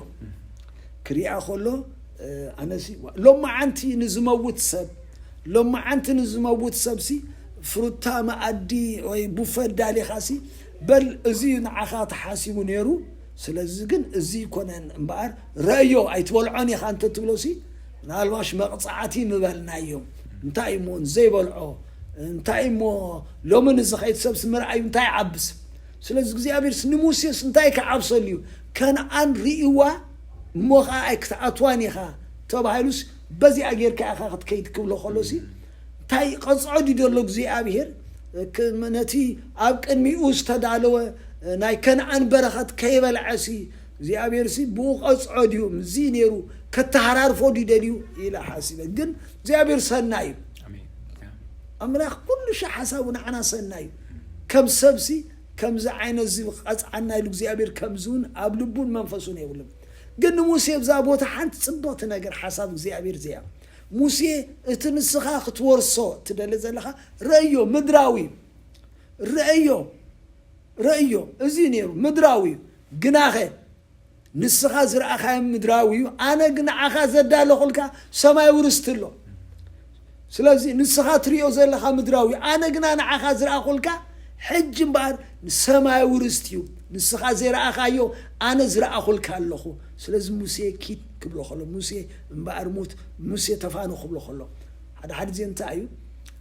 ክሪኣ ከሎ ኣነሲ ሎማዓንቲ ንዝመውት ሰብ ሎማዓንቲ ንዝመውት ሰብሲ ፍሩታ መኣዲ ወይ ቡፈ ዳሊኻሲ በል እዚ ንዓኻ ተሓሲቡ ነይሩ። ስለዚ ግን እዚ ይኮነን እምበኣር ረእዮ ኣይትበልዖን ኢኻ እንተ ትብሎሲ ምናልባሽ መቕፃዕቲ ምበልናዮም። እንታይ እሞ ዘይበልዖ እንታይ እሞ ሎሚ ንዝኸይድ ሰብሲ ምርኣዩ እንታይ ዓብስ? ስለዚ እግዚኣብሔርስ ንሙሴስ እንታይ ክዓብሰሉ እዩ? ከነኣን ርእይዋ እሞ ኸዓ ኣይክትኣትዋን ኢኻ ተባሂሉስ በዚኣ ጌርካ ኢኻ ክትከይድ ክብሎ ከሎሲ እንታይ ቀፅዖ ድዩ ዘሎ እግዚኣብሔር? ነቲ ኣብ ቅድሚኡ ዝተዳለወ ናይ ከነኣን በረኸት ከይበልዐሲ እግዚኣብሔርሲ ብኡ ቀፅዖ ድዩ ምዚ ነይሩ? ከተሃራርፎ ድዩ ደልዩ ኢለ ሓሲበ። ግን እግዚኣብሔር ሰናይ እዩ። ኣምላኽ ኩሉ ሻዕ ሓሳቡ ንዓና ሰናይ እዩ። ከም ሰብሲ ከምዚ ዓይነት እዚ ቀፅዓና ኢሉ እግዚኣብሔር ከምዚ እውን ኣብ ልቡን መንፈሱን የብሉን። ግን ንሙሴ ብዛ ቦታ ሓንቲ ፅብቕቲ ነገር ሓሳብ እግዚኣብሔር እዚኣ ሙሴ እቲ ንስኻ ክትወርሶ ትደሊ ዘለኻ ረእዮ ምድራዊ ረእዮ ረእዮ እዚ ነይሩ ምድራዊ እዩ። ግናኸ ንስኻ ዝረኣኻዮ ምድራዊ እዩ፣ ኣነ ግን ንዓኻ ዘዳለኹልካ ሰማያዊ ርስቲ ኣሎ። ስለዚ ንስኻ ትሪኦ ዘለኻ ምድራዊ እዩ፣ ኣነ ግና ንዓኻ ዝረኣኹልካ ሕጂ እምበኣር ሰማያዊ ርስቲ እዩ። ንስኻ ዘይረኣኻዮ ኣነ ዝረኣኹልካ ኣለኹ። ስለዚ ሙሴ ኪድ ክብሎ ከሎ ሙሴ እምበኣር ሙት ሙሴ ተፋኖ ክብሎ ከሎ ሓደ ሓደ ዜ እንታይ እዩ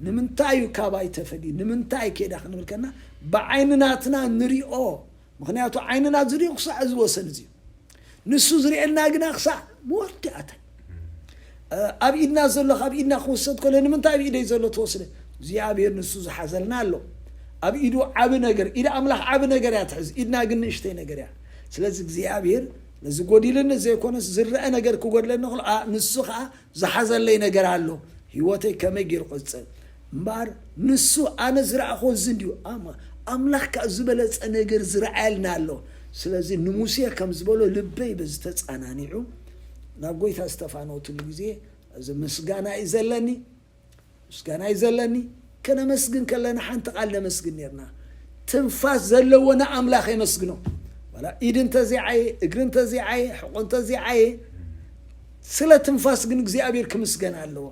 ንምንታይ እዩ ካባይ ተፈልዩ ንምንታይ ከይዳ ክንብል ከና ብዓይኒ ናትና ንሪኦ። ምክንያቱ ዓይንና ዝሪኦ ክሳዕ እዚ ወሰን እዚ እዩ። ንሱ ዝሪኤልና ግና ክሳዕ መወዳእታ እዩ። ኣብ ኢድና ዘሎ ካብ ኢድና ክውሰድ ከሎ ንምንታይ ኣብ ኢደይ ዘሎ ተወስደ? እግዚኣብሔር ንሱ ዝሓዘልና ኣሎ። ኣብ ኢዱ ዓቢ ነገር ኢድ ኣምላኽ ዓቢ ነገር እያ ትሕዝ፣ ኢድና ግን ንእሽተይ ነገር እያ። ስለዚ እግዚኣብሔር ነዚ ጎዲልኒ ዘይኮነስ ዝረአ ነገር ክጎድለኒ ከሎ ንሱ ከዓ ዝሓዘለይ ነገር ኣሎ። ህይወተይ ከመይ ገይሩ ክቕፅል እምበኣር ንሱ ኣነ ዝረኣኾ እዚ እንድዩ። ኣምላኽ ከዓ ዝበለፀ ነገር ዝረኣየልና ኣሎ። ስለዚ ንሙሴ ከም ዝበሎ ልበይ በዚ ተፃናኒዑ ናብ ጎይታ ዝተፋነወትሉ ግዜ እዚ ምስጋና እዩ ዘለኒ፣ ምስጋና እዩ ዘለኒ። ከነመስግን ከለና ሓንቲ ቃል ነመስግን ነርና። ትንፋስ ዘለዎ ንኣምላኽ የመስግኖ። ዋላ ኢድ እንተዘይዓየ፣ እግሪ እንተዘይዓየ፣ ሕቆ እንተዘይዓየ፣ ስለ ትንፋስ ግን እግዚኣብሔር ክምስገን ኣለዎ።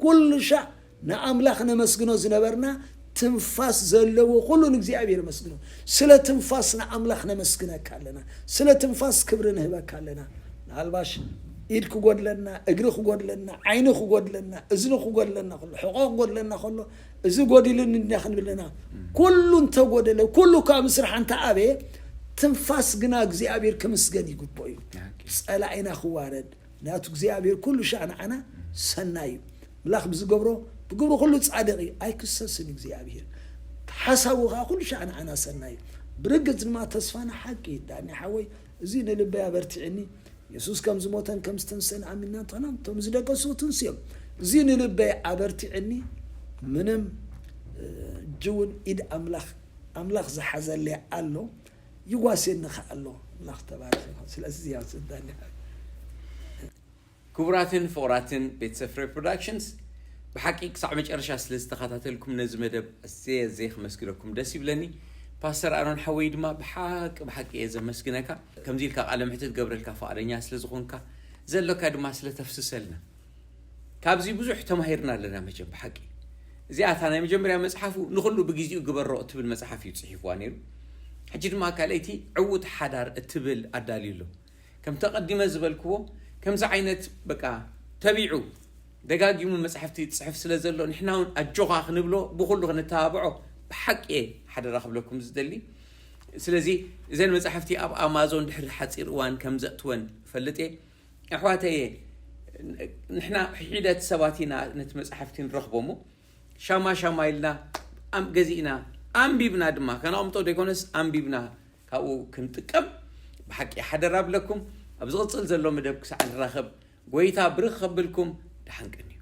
ኩሉ ሻዕ ንኣምላኽ ነመስግኖ ዝነበርና ትንፋስ ዘለዎ ኩሉ ንእግዚኣብሔር መስግኖ። ስለ ትንፋስ ንኣምላኽ ነመስግነካ ኣለና። ስለ ትንፋስ ክብሪ ንህበካ ኣለና። ንኣልባሽ ኢድ ክጎድለና፣ እግሪ ክጎድለና፣ ዓይኒ ክጎድለና፣ እዝኒ ክጎድለና ከሎ፣ ሕቆ ክጎድለና ከሎ፣ እዚ ጎዲሉኒ እንዲና ክንብል ኣለና። ኩሉ እንተጎደለ፣ ኩሉ ካብ ምስራሕ እንተኣበየ፣ ትንፋስ ግና እግዚኣብሔር ክምስገን ይግብኦ እዩ። ጸላኢና ክዋረድ፣ ምክንያቱ እግዚኣብሔር ኩሉ ሻዕ ንዓና ሰናይ እዩ። ምላኽ ብዝገብሮ ብግብሩ ኩሉ ጻድቕ እዩ፣ ኣይክሰስን እግዚኣብሔር። ሓሳቡ ከዓ ኩሉ ሻዕ ንዓና ሰናይ እዩ። ብርግጽ ድማ ተስፋና ሓቂ እዩ። ዳኒ ሓወይ፣ እዚ ንልበይ ኣበርቲዕኒ። የሱስ ከም ዝሞተን ከም ዝተንሰን ኣሚንና እንተኾና፣ እቶም ዝደቀሱ ትንስዮም። እዚ ንልበይ ኣበርቲዕኒ። ምንም እጅውን ኢድ ኣምላኽ ኣምላኽ ዝሓዘለይ ኣሎ። ይጓስየኒ ከኣ ኣሎ። ኣምላኽ ተባረኸ። ስለዚ እዚኣ ስዳኒ ክቡራትን ፍቑራትን ቤተሰብ ፍሬ ፕሮዳክሽንስ ብሓቂ ክሳዕ መጨረሻ ስለ ዝተኸታተልኩም ነዚ መደብ ኣዝየ ኣዝየ ክመስግነኩም ደስ ይብለኒ። ፓስተር ኣሮን ሓወይ ድማ ብሓቂ ብሓቂ እየ ዘመስግነካ። ከምዚ ኢልካ ቃለ ምሕትት ገብረልካ ፍቓደኛ ስለ ዝኾንካ ዘለካ ድማ ስለ ተፍስሰልና ካብዚ ብዙሕ ተማሂርና ኣለና። መቸም ብሓቂ እዚኣ እታ ናይ መጀመርያ መጽሓፉ ንኹሉ ብግዜኡ ግበሮ እትብል መጽሓፍ እዩ ጽሒፍዋ ነይሩ። ሕጂ ድማ ካልኣይቲ ዕዉት ሓዳር እትብል ኣዳልዩ ኣሎ። ከም ተቐዲመ ዝበልክዎ ከምዚ ዓይነት በቃ ተቢዑ ደጋጊሙ መጽሕፍቲ ጽሕፍ ስለ ዘሎ ንሕና እውን ኣጆኻ ክንብሎ ብኹሉ ክንተባብዖ ብሓቂ እየ ሓደራ ክብለኩም ዝደሊ። ስለዚ እዘን መጻሕፍቲ ኣብ ኣማዞን ድሕሪ ሓጺር እዋን ከም ዘእትወን እፈልጥ እየ። ኣሕዋተየ ንሕና ሕሒደት ሰባት ኢና ነቲ መጽሓፍቲ ንረኽቦ እሞ ሻማ ሻማ ኢልና ኣም- ገዚእና ኣንቢብና ድማ ከነቕምጦ ዘይኮነስ ኣንቢብና ካብኡ ክንጥቀም ብሓቂ ሓደራ ብለኩም። ኣብ ዝቕጽል ዘሎ መደብ ክሳዕ ንራኸብ ጎይታ ብርኽ ከብልኩም ደሓን ቀንዩ።